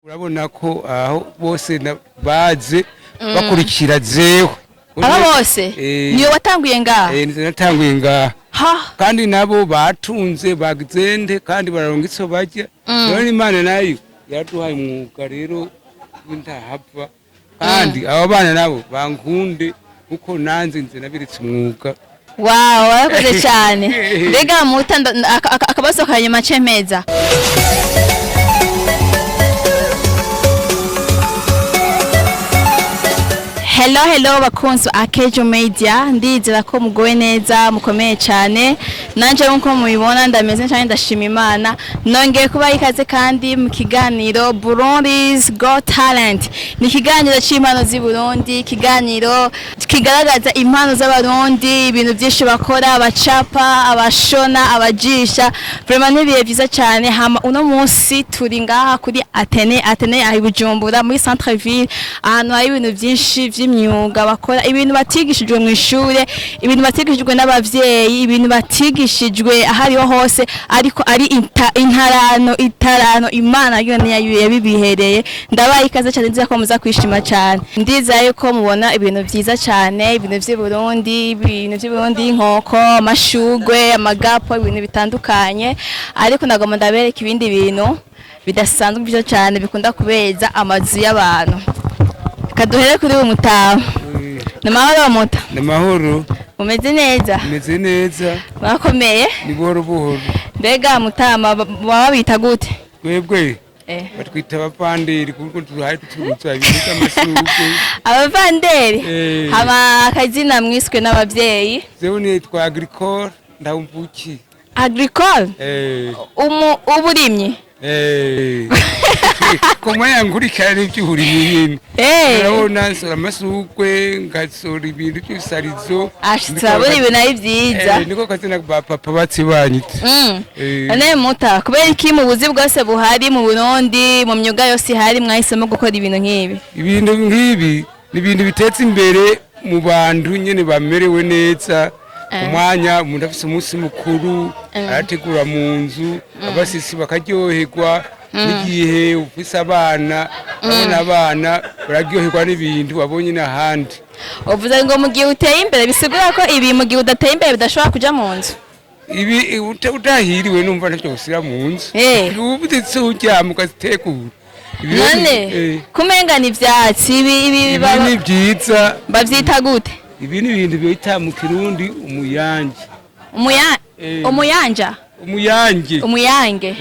Urabona ko aho bose baze bakurikira zewe. Aba bose? Niyo watanguye ngaha? Eh, nize natanguye ngaha. Ha. Kandi nabo batunze bagende kandi bararonga ico barya. None Imana nayo yaraduhaye umwuga rero w'intahava, kandi abo bana nabo bankunde kuko nanze nze naberetse umwuga. Wow, warakoze cyane. Mbega muta, akabazo ka nyuma cemeza. Hello, hello bakunzi ba Akejo Media, ndizera ko mugowe neza, mukomeye cyane. Nanje nkuko mubibona ndameze cyane, ndashima Imana. Nongeye kubaha ikaze kandi mu kiganiro Burundi's Got Talent. Ni ikiganiro cy'impano z'i Burundi, ikiganiro kigaragaza impano z'Abarundi, ibintu byinshi bakora, abacapa, abashona, abajisha. Vraiment ni ibihe byiza cyane. Hama uno munsi turi ngaha kuri Atene aho i Bujumbura muri centre ville, ahantu hari ibintu byinshi by'imyuga bakora, ibintu batigishijwe mu ishure, ibintu batigishijwe n'abavyeyi, ibintu batigishijwe aho ariho hose, ariko ari intarano itarano Imana yo niyo yabibihereye. Ndabaye ikaze cyane, nziza ko muza kwishima cyane. Ndizeye yuko mubona ibintu byiza cyane, ibintu by'i Burundi, ibintu by'i Burundi, inkoko, amashugwe, amagapo, ibintu bitandukanye. Ariko nagomba ndabereka ibindi bintu bidasanzwe byiza cyane bikunda kubeza amazu y'abantu. Kaduhere kuri uyu mutaho. Ni amahoro muta? Ni amahoro. Mumeze neza? Meze neza. Mwakomeye? Ni buhoro buhoro. Mbega mutama, baba bita gute? Twebwe batwita abapanderi kuko tuhaye ducuruza ibintu by'amashurwe. Abavanderi? Eh. Hama akazina mwiswe n'abavyeyi? Zewe nitwa Agricole Ndawumvuki. Agricole? Eh. Uburimyi? Eh. Ku mwanya nkurikirana iby'uburimyi nyine. Urabona nsora amasugwe, ngasora ibintu by'ibisarizo. Ashitse urabona ibintu ari vyiza. Eh, niko kazina ba papa batsi banyita. None muta, kubera iki mu buzi bwose buhari mu Burundi, mu myuga yose ihari, mwahisemo gukora ibintu nk'ibi? Ibintu nk'ibi ni ibintu biteza imbere mu bantu nyene bamerewe neza. Umwanya umuntu afise umunsi mukuru arategura mu nzu, abasisi bakaryoherwa, n'igihe ufise abana, abona abana bararyoherwa n'ibintu babonye n'ahandi. Uvuze ngo mu gihe uteye imbere, bisigura ko ibi mu gihe udateye imbere bidashobora kuja mu nzu? Ibi utahiriwe numva ntavyo gusira mu nzu. Ubu ndetse uryama ukazitegura. Ibi rero None kumenga ni ivyatsi ibi ibi ni vyiza. Bavyita gute? Ibi ni ibintu bita mu Kirundi umuyange. Umuyanja? Umuyange. Umuyange.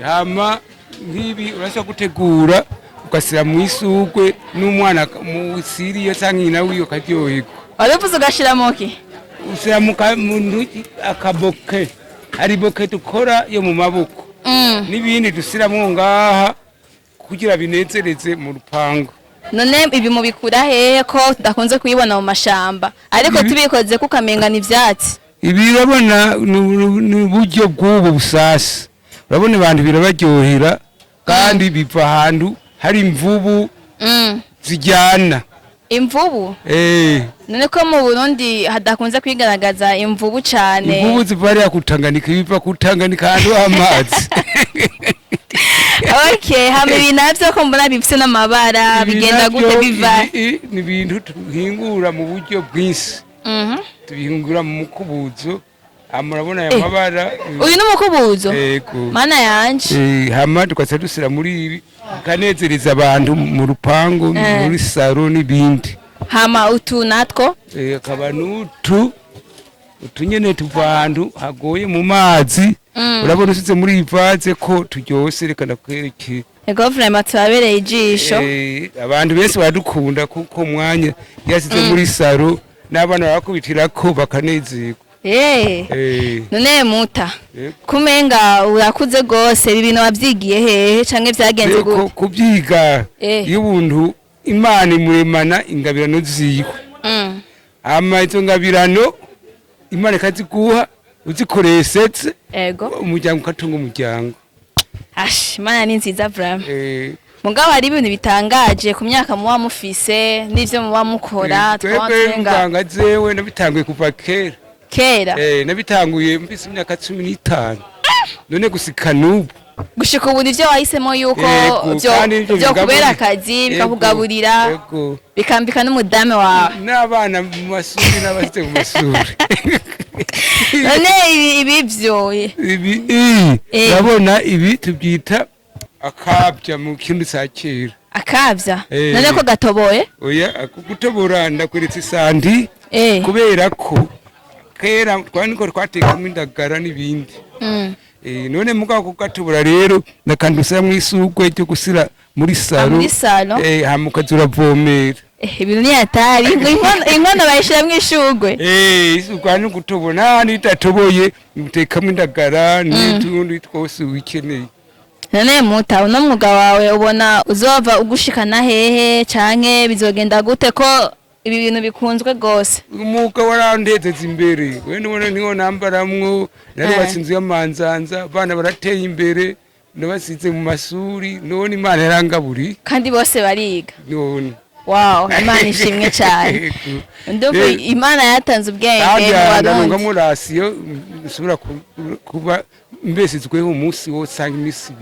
Hama nk'ibi urashobora gutegura ugasira mu isugwe n'umwana musiriye canke nyina wiwe akaryoherwa. Wari uvuze ugashira muki? Usira mu ntuki akaboke, hari boke dukora yo mu maboko n'ibindi dusiramwo ngaha kugira binezereze mu rupangu. None ibi mubikura hehe ko tudakunze kubibona mu mashamba, ariko tubikoze ko ukamenga ni ivyatsi? Ibi urabona ni uburyo bw'ubu busasa, urabona abantu birabaryohera kandi biva ahantu hari imvubu zijyana. Imvubu? Eh. None ko mu Burundi hadakunze kwigaragaza imvubu cane? Imvubu ziva hariya ku Tanganyika, biva ku Tanganyika ahantu h'amazi. Okay, hama ibi navyo ko mbona bifise n'amabara, Ibi bigenda navyo, gute, biva? Ibi ni ibintu tuhingura mu buryo bwinshi. Tubihingura mu mukubuzo. Hama urabona aya mabara. Uyu ni umukubuzo? Yego. Mana yanje. Hama tugaca dusira muri ibi bikanezereza abantu mu rupangu, muri saro n'ibindi. Hama utu natwo? Akaba n'utu, utu nyene tuva ahantu hagoye mu mazi. Urabona usize muri iyi vase ko turyoshe, reka ndakwereke. Ego, vraiment turabereye ijisho. Abantu benshi baradukunda kuko mwanya yasize muri saro n'abana barakubitirako bakanezerwa. None muta, Yego. kumenga urakuze gose, ibi bintu wavyigiye hehe canke vyagenze gute? Kubyiga, iyo ubuntu Imana imuremana ingabirano ziwe, hama izo ngabirano Imana ikaziguha uzikoresetse, umuryango ukatunga umuryango. Ash, Imana ni nziza vraiment. Mugabo hari ibintu bitangaje ku myaka muba mufise n'ivyo muba mukora. Twebwe twaba tumenga muganga, jewe nabitanguye kuva kera. Kera? Nabitanguye mfise imyaka 15, none gusika n'ubu. Gushika ubu nivyo wahisemo yuko Yego, kandi nivyo vyo kubera bingaburi- akazi, Yego, bikakugaburira, yego. bikambika n'umudame wawe. N'abana mu mashuri n'abashitse mu mashuri. None ibi vyo? Ibi urabona, ibi tubyita akabya mu kindi ca kera. Akavya? Eh. None ko gatoboye? Oya, gutobora ndakweretse isandi. Kubera ko kera twari niko twatekamo indagara n'ibindi. None mugabo kugatobora rero nakantu usiramwo isugwe ryo gusira muri salon. Muri salon. Hama ukaza uravomera. Ibintu ni hatari, ngo inkono bayishiramwo ishugwe. Isugwe no gutobora, nta idatoboye utekamo indagara n'utundi twose wikeneye. None muta, uno mwuga wawe ubona uzova ugushikana hehe, canke bizogenda gute, ko ibi bintu bikunzwe gose? Umwuga warandezeza imbere. We nubona niho nambaramwo, narubatse inzu y'amanzanza, abana barateye imbere, nabasize mu masuri, none Imana yarangaburiye. Kandi bose bariga? None. Wow, Imana ishimwe cyane. Ndumva Imana yatanze ubwenge Kandi mu Barundi. ndarungamwo ration, nsubira kuba mbesizweho umunsi wose cyangwa iminsi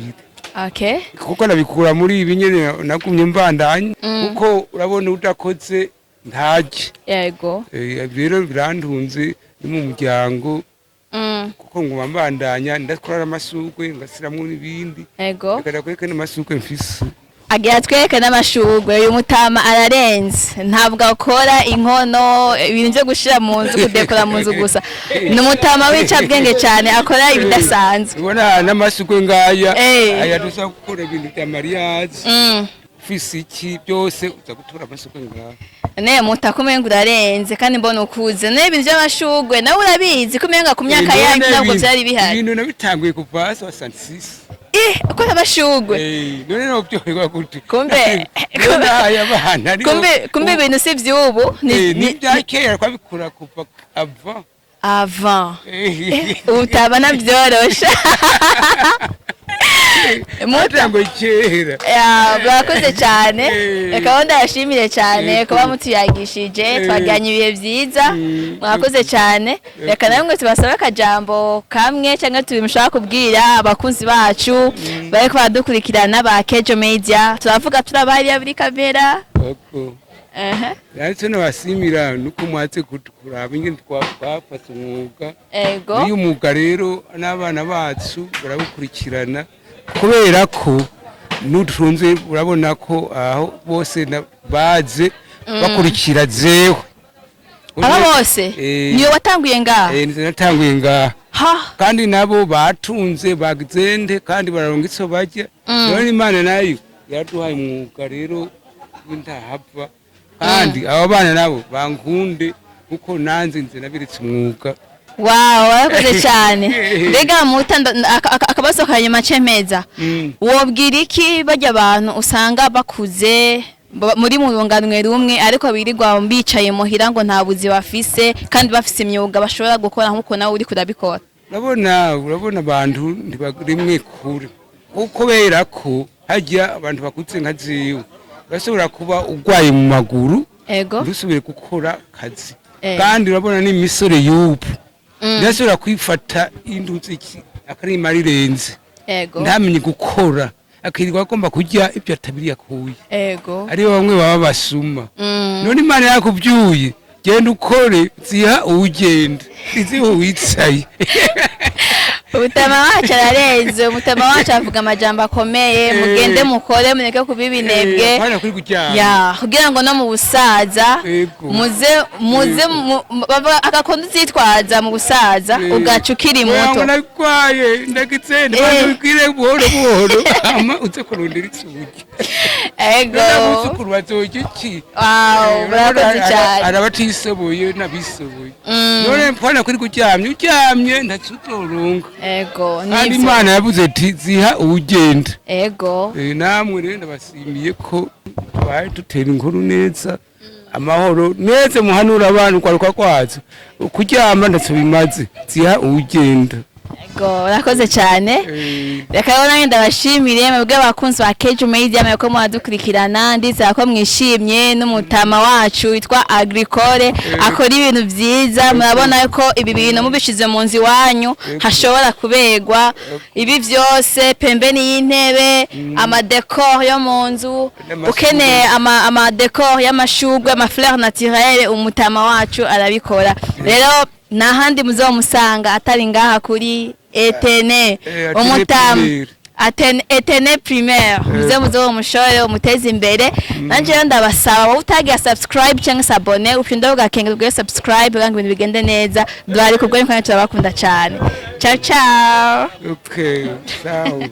2. Kuko nabikura muri ibi nyene, nagumye mbandanya, kuko urabona udakoze ntarye. Rero birantunze ni mu muryango, kuko nguma mbandanya ndakora amashurwe, ngasiramwo n'ibindi. Reka ndakwereke n'amashurwe mfise. Agira twereke n'amashurwe. Uyu mutama ararenze, ntabwo akora inkono, ibintu byo gushira mu nzu, kudekora mu nzu gusa. Ni umutama w'incabwenge cyane, akora ibidasanzwe. Ubona n'amashurwe ngaya, aya dusa gukora ibintu bya mariage, ufise iki byose uza gutora amashurwe ngaya. Ne muta, kumenga urarenze kandi mbona ukuze. Ne ibintu by'amashurwe nawe urabizi, kumenga ku myaka yanyu ntabwo byari bihari. Ibintu nabitanguye kuva 66. Ukora amashurwe? None nobyoherwa gute? None aya bana aribo- Kumbe ibintu si vy'ubu Ni ibya kera, twabikura kuva ava. Avant. Utaba navyorosha. Muta. Hatanguye kera. Ya, murakoze cyane. Reka aho ndabashimire cyane kuba mutuyagishije, twagiranye ibihe byiza. Mwakoze cyane. Reka namwe tubasabe akajambo kamwe cyangwa tubiri mushaka kubwira abakunzi bacu bariko baradukurikirana ba Kejo Media. Turavuga turabariya buri kamera. Oko. Ariko nabashimira nuko mwaze kuraba ingene twafata umwuga. Uyu mwuga rero n'abana bacu barawukurikirana, kubera ko nutunze urabona ko aho bose baze bakurikira jewe. Aba bose niyo watanguye ngaha? Nize natanguye ngaha. Ha. Kandi nabo batunze bagende kandi bararonga ico barya. None Imana nayo yaraduhaye umwuga rero w'intahava, kandi abo bana nabo bankunde kuko nanze nze naberetse umwuga. Wow, warakoze cyane. Mbega muta, akabazo ka nyuma cemeza. Wobwira iki barya abantu usanga bakuze muri mu runganwe rumwe, ariko birirwa bicaye muhira ngo nta buzi bafise, kandi bafise imyuga bashobora gukora nk'uko nawe uriko urabikora? Urabona abantu ntibarimwe kure, kubera ko hajya abantu bakuze nka jewe urashobora kuba urwaye mu maguru, ntusubire gukora akazi. Kandi urabona n'imisore y'ubu ndashobora kwifata indutse iki akarima rirenze, ntamenye gukora, akirirwa agomba kurya ibyo atabiri yakuye. Aribo bamwe baba basuma. None Imana yakubyuye, genda ukore, ziha uwugenda, iziha uwicaye. Umutama wacu ararenze, umutama wacu avuga amajambo akomeye. Mugende mukore, mureke kuba ibinebwe. Apana kuri kuryama. Ya, kugira ngo no mu busaza muze muze bavuga agakondo uzitwaza mu busaza, ugaca ukiri Oya, muto. ngo narwaye ndagize, ntibabwire buhoro buhoro, hama uze kurondera isugi. N'abuzukuru bazorya iki? Wow, murakoze cyane. Hari abatishoboye n'abishoboye. None mpana kuri kuryamye, uryamye ntacyo uzoronka. Kandi Nivyo. Imana yavuze ati ziha uwugenda. Namwe rero ndabashimiye ko twari dutera inkuru neza, amahoro neza, muhanura abantu kwaruka kwazo, kuryama ntacyo bimaze, ziha uwugenda. Ego, urakoze cyane. Reka rero nanjye ndabashimire mwebwe abakunzi ba Kejo Media, mwebwe muradukurikirana. Ndizera ko mwishimye n'umutama wacu witwa Agricole akora ibintu byiza. Murabona ko ibi bintu mubishize mu nzu iwanyu hashobora kuberwa ibi byose, pembeni y'intebe, ama décor yo mu nzu. N'amashurwe. Ukeneye ama décor y'amashurwe, ama fleurs naturelles, umutama wacu arabikora. Rero nta handi muzomusanga atari ngaha kuri Etene. Atene Umutama Primaire. Atene, Etene Primaire, muze muzomushore, umuteze imbere. Nanje rero ndabasaba, wowe utagira subscribe cyangwa se abonner, ufinde ugakenge ubwo subscribe kugira ngo ibintu bigende neza. Duhari kubwo kandi turabakunda cyane. Ciao ciao. Okay, sawa.